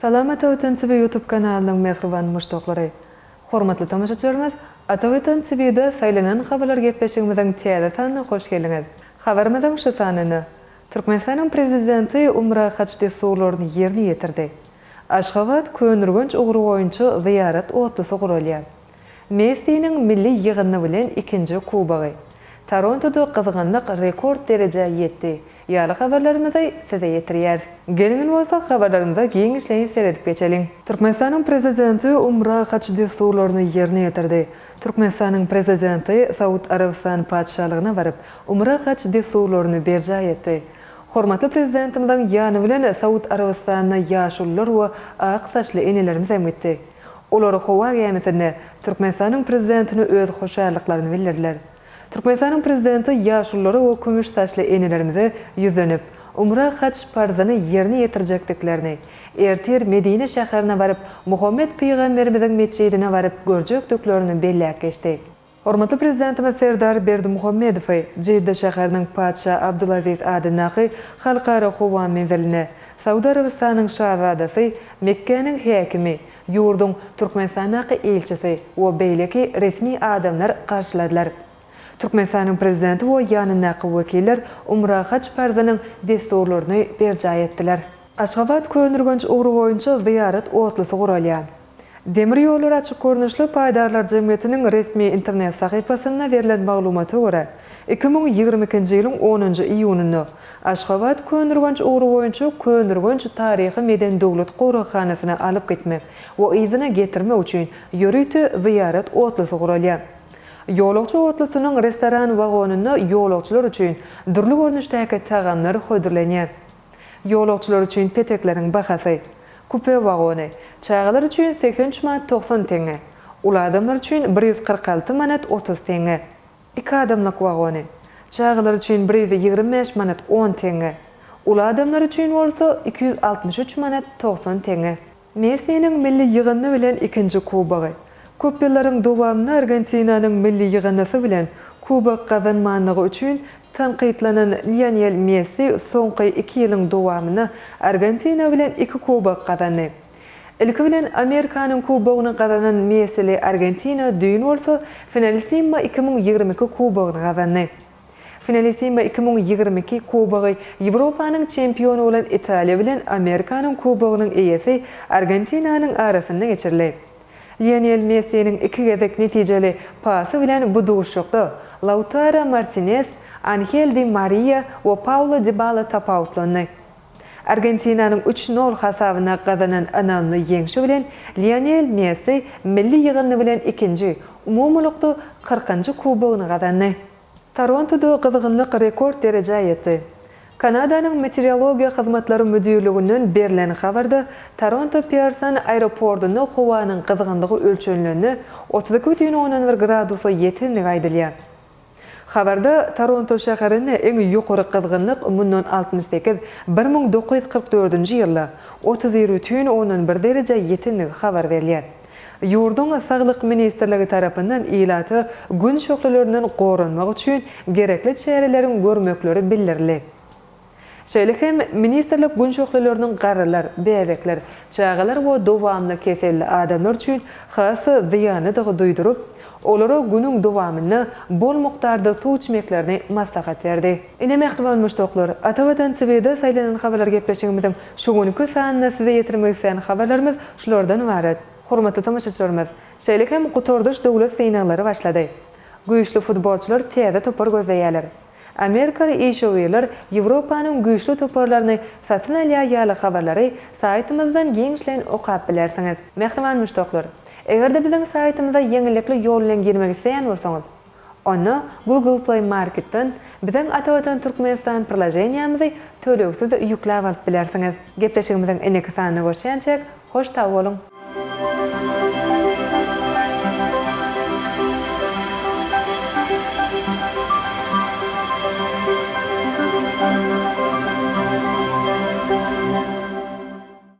Salam Ata Watan TV YouTube kanalynyň mähriban muşdaklary! Hormatly tomaşaçylarymyz, Ata Watan TV-da Saýlanan habarlar gepleşigimiziň täze sanyna hoş geldiňiz. Habarymyzyň şu sanynda, Türkmenistanyň Prezidenti Umra haj dessurlaryny ýerine ýetirdi. Aşgabat, Köneürgenç ugry boýunça zyýarat otlusy guralýar. Messiniň milli ýygyndy bilen ikinji kubogy. Torontoda gyzgynlyk rekord derejä ýetdi ýaly habarlarymyzy size ýetirýäris. Geliň indi bolsa habarlarymyza giňişleýin seredip geçeliň. Türkmenistanyň Prezidenti Umra haj dessurlaryny ýerine ýetirdi. Türkmenistanyň Prezidenti Saud Arabystany Patyşalygyna baryp, Umra haj dessurlaryny berjaý etdi. Hormatly Prezidentimiziň ýany bilen Saud Arabystanyna ýaşulular we ak saçly enelerimiz hem gitdi. Olar howa gämisinde Türkmenistanyň Prezidentine öz hoşallyklaryny bildirdiler. Türkmenistanyň Prezidenti ýaşululara we kümüş saçly enelerimize ýüzlenip, Umra haj parzyny ýerine ýetirjekdiklerini, ertir Medine şäherine baryp, Muhammet pygamberimiziň metjidine baryp görjekdiklerini belläp geçdi. Hormatly Prezidentimiz Serdar Berdimuhamedowy Jidda şäheriniň Patyşa Abdulaziz adyndaky Halkara howa menziline Saud Arabystanyň Şazadasy, Mekgäniň häkimi, ýurduň Türkmenistandaky ilçisi we beýleki resmi adamlar garşyladylar. Türkmenistanyň Prezidenti we ýanyndaky wekiller Umra haj parzynyň dessurlaryny berjaý etdiler. Aşgabat-Köneürgenç ugry boýunça zyýarat otlusy guralýar. Demir ýollary açyk görnüşli paýdarlar jemgyýetiniň resmi internet sahypasynda berlen maglumata görä, 2022-nji ýylyň onunjy iýunynda Aşgabat, Köneürgenç ugry boýunça Köneürgenç taryhy-medeni döwlet goraghanasyna alyp gitmek we yzyna getirmek üçin ýörite zyýarat otlusy guralýar. Ýolagçy otlusynyň restoran wagonynda ýolagçylar üçin dürli görnüşdäki tagamlar hödürlenýär. Ýolagçylar üçin petekleriň bahasy. Kupe wagony, çagalar üçin 83 manat 90 teňňe, uly adamlar üçin 146 manat 30 teňňe. Iki adamlyk wagony, çagalar üçin 125 manat 10 teňňe, uly adamlar üçin bolsa 263 manat 90 teňňe. Messiniň milli ýygyndy bilen ikinji kubogy. Köp ýyllaryň dowamynda Argentinanyň milli ýygyndysy bilen kubok gazanmanlygy üçin tankytlanan Lionel Messi soňky iki ýylyň dowamynda Argentina bilen iki kubok gazandy. Ilki bilen Amerikanyň kubogyny gazanan Messili Argentina düýn bolsa Finalissima 2022 kubogyny gazandy. Finalissima 2022 kubogy Ýewropanyň çempiony bolan Italiýa bilen Amerikanyň kubogynyň eýesi Argentinanyň arasynda geçirildi. Lionel Messiniň iki gezek netijeli pasy bilen bu duşuşykda Lautaro Martines, Anhel Di Mariýa we Paulo Dibala tapawutlandy. Argentinanyň üç nol hasabyna gazanan ynamly ýeňşi bilen Lionel Messi milli ýygyndy bilen ikinji, umumylykda kyrkynjy kubogyny gazandy. Torontoda gyzgynlyk rekord derejä ýetdi. Kanadanyň Meteorologiýa hyzmatlary müdirliginden berlen habarda, Toronto Pearson aeroportunda howanyň gyzgynlygy ölçenilende 32,1 gradusa ýetendigi aýdylýar. Habarda Toronto şäherinde iň ýokary gyzgynlyk mundan 68, 1944-nji ýylda 31,1 derejä ýetendigi habar berilýär. Ýurduň Saglyk ministrligi tarapyndan ilata Gün şöhlelerinden goranmak üçin gerekli çäreleriň görmekleri bildirildi. Şeýle hem, ministrlik Gün şöhleleriniň garrylar, bäbekler, çagalar we dowamly keselli adamlar üçin has-da zyýanlydygy duýduryp, olara günüň dowamynda bol mukdarda suw içmeklerini maslahat berdi. Ine, mähriban muşdaklar, Ata Watan TV-de saýlanan habarlar gepleşigimiziň şu günki sanynda size ýetirmek isleýän habarlarymyz şulardan ybarat. Hormatly tomaşaçylarymyz, şeýle hem gutardyş döwlet synaglary başlady. Güýçli futbolçylar täze topar gözleýärler. Amerikaly işewürler Ýewropanyň güýçli toparlaryny satyn alýar ýaly habarlary saýtymyzdan giňişleýin okap bilersiňiz. Mähriban muşdaklar, eger-de biziň saýtymyza ýeňillikli ýol bilen girmek isleýän bolsaňyz, Onda Google Play Marketden biziň Atavatan Türkmenistan priloženiýamyzy tölegsiz ýükläp alyp bilersiňiz. Gepleşigimiziň indiki sanynda görüşýänçäk, hoş sag boluň!